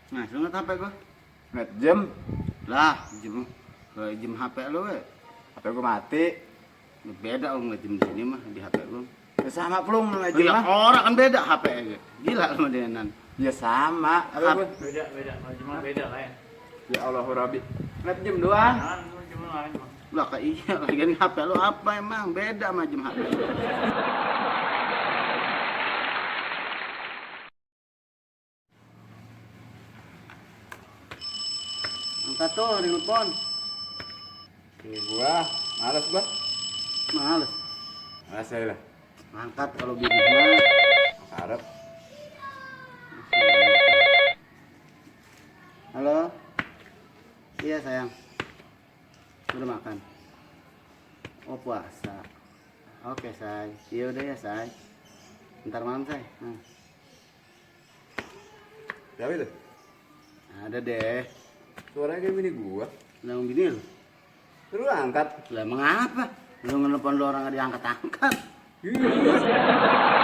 Nah, sungat HP gua. Net jam, Lah, jam HP lu we. HP gua mati. Beda om ngejam di sini mah di HP gua. Ya sama pelung net Oh, jam ya, mah. orang kan beda HP aja. Gila lu denan. Ya sama. HP gua. Beda, kalau cuma beda lah ya. Ya Allahu Rabbi. Net jam doang. Jangan cuma lain mah. Lah kayak iya lagian HP lu apa emang beda sama jam HP. Angkat tuh, telepon. Ini gua, males gua. Males. Males aja lah. Angkat kalau bini mah. Harap. Halo. Iya sayang. Udah makan. Oh puasa. Oke say. Iya udah ya say. Ntar malam say. Siapa itu? Ada deh. Suaranya kayak bini gua. Lah bini lu. Terus angkat. Lah emang apa? Lu ngelepon lu orang gak diangkat-angkat. Iya.